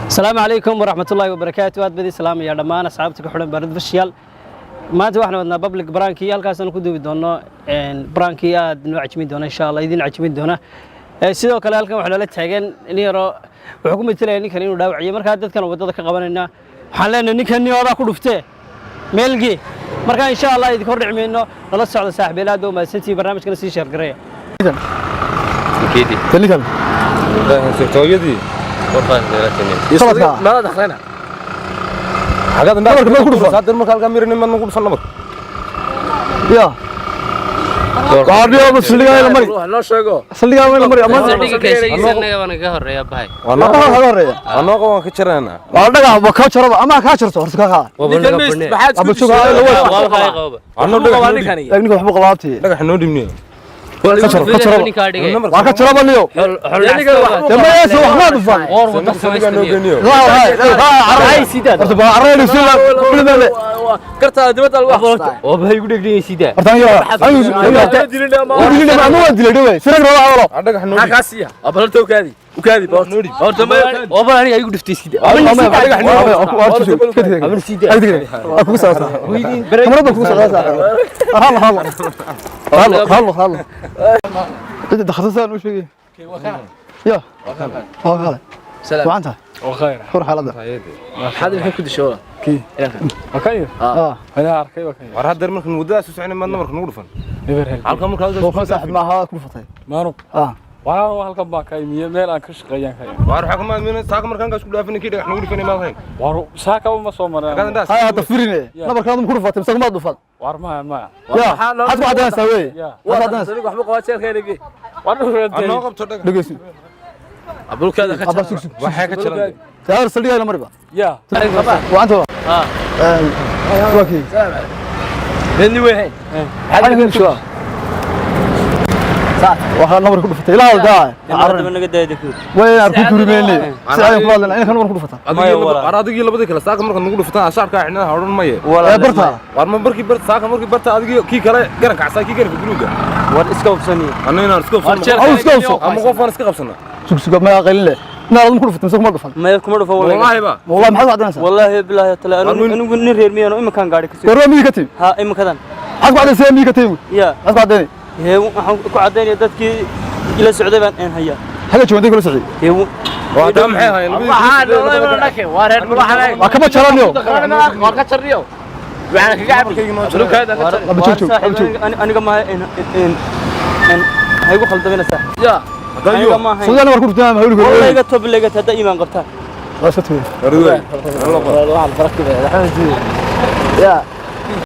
Asalaamu calaykum waraxmatullaahi wabarakaatu. Aad badi salaamaya dhammaan asxaabta ku xidhan Barid Official. Maanta waxaan wadnaa public prank-ii, halkaasaan ku duubi doono prank-ii aad noo cajimin doona, insha Allah idin cajimin doona. Sidoo kale halkan waxaa loola taagan nin yaroo wuxuu ku metelaya ninkan inuu dhaawaciyo. Markaa dadkan waddada ka qabanayna waxaan leenahay, ninkan nin odaa ku dhuftee meelgee. Markaa insha Allah idinka hor dhici mayno, nala socda saaxiibeel. Aad baa umahadsantihiin, barnaamijkana sii share gareeya. Ninkan Hooyadii. Qaladka. Meelaad akhrina. Xagaad Nabarka meel ku dhufan. Saadir marka halkaa mirin ma nagu dhufan nabar. Ya waardiyo saldhigaa la mari. Noo sheego. Saldhigaa la mari ama Saldhigga keeshigiisa annaga baan kaga horeeya bahay. Waa waa noo kaga horeeya. Waa noo qaban ka jaraana. Waa dhagax ba ka jaraba ama ka jarto horta ka qaad. Ninkan meys maxaad Aba isku suga, dishay? la waa. Waa waxay qaba. Waa noo Wuxuu qabaa dhagax. ninkani. Ninka waxbu qabaabti. Dhagax noo dhibniye. Ka jaro, ka jaraba. Ninkaa dhigay. Waa ka jaraba liyo. Ninkan wax buu Dee ma yeeso wax ma dhufan. Qoor wada Saldhigaa noo samaystay. geniyo. Horta baa arayna sida kulmele. Gartaa dibadda lagu aqoontaa. Oo bahay ugu dhegdhigay sidaa. Horta aniga anigu dilay ama waa dilay dhaway sirag raba hadalo. Waa dhagax noo Maxaa dhib. kaa siiya? Abal horta ukaadi. Ukaadi boort. Horta ma ukaadi. Oo bal aniga igu dhuftay sidaa. Kamarada kugu socdaa. Halo halo halo halo halo, cidda dakhasasaan u sheegay ya waa kale waanta وخير. hor xaaladda. Maxaad ilka ku dishay walaal? Kii? Inankan. وكاين. Ah. انا arkay waa kan. War hadda markan waddadaas u soconay maad nabarka nagu dhufan. Eber hel. Halka markaa oo kan saaxib maaha ku fatay. Maanu. Ah. Waa halkan baan ka imiye, meel aan ka shaqeeyaan ka. War waxa kuma min saaka markaan ka isku dhaafin kii dhagax nagu dhufanay maad hayn. War saaka uma soo mareen. Xagaad indhaas. Hay hadda firine nabarkaadu ku dhufatay mise kuma dhufan? War ma ma. Ya had ku cadanaysaa wey. Ya. Had ku cadanaysaa. Saldhig waxba qabaa jeelka inagee. War Waa noo qabto dhagax. Dhegeysi. Abal ukaadi ka abba jar. sug sug. Waxay ka jaran. Taar saldhigaa la mariba. Ya. Waanta waa kii. Midni weyn. Maxaa ku waxaa nabar ku dhufatay ilaa daa Hadaba naga daayay ku. way aan ku kurimeynay si aan ku hadlana inaan nabar ku dhufata. War adigii labadii kale saaka markaan nagu dhufataan ashaarka xidhnaha odhan maye. Ee barta. War ma markii barta saaka markii barta adigii kii kale garanka casaa kii garanka buluuga. War iska hubsaniyo. Anna inaan iska qabsano. Aw iska hubso. Ama qof aan iska qabsano. Sug sug ma qalin leh inaad ku dhufatay mise kuma dhufan? Ma kuma dhufo wallahi. Wallaahi ba. Wallahi maxaad cadanaysaa? Wallahi billahi tala anigu nin reer miyano iminkan gaari ka soo. War waa miyi ka timi? Ha iminkadan. Maxaad ku cadaysay miyi ka timi? Ya. Maxaad ku cadaynay? Hee waxaan ku cadeynaya dadkii ila socday baan een haya. Xagga joogantay kula socday? Hee. Waa taa maxay ahaayeen labadii? Waxaa dhalay ma dhake. Waa reer waxaa. Waa kama jaraniyo. Waa ka jarriyo. Waxaan kaga cabbi. Abal ukaadi ka jar. Laba joog joog laba joog. Aniga ma een een een ha igu khaldamina saaxiib. Ya. Aniga ma ahayn. Soo nabar ku dhuftay ma hawli Wallahi iga tob leega hadda iimaan qabtaa. Waa iska tuur. Warwey. Waxaan barakibay. Ya.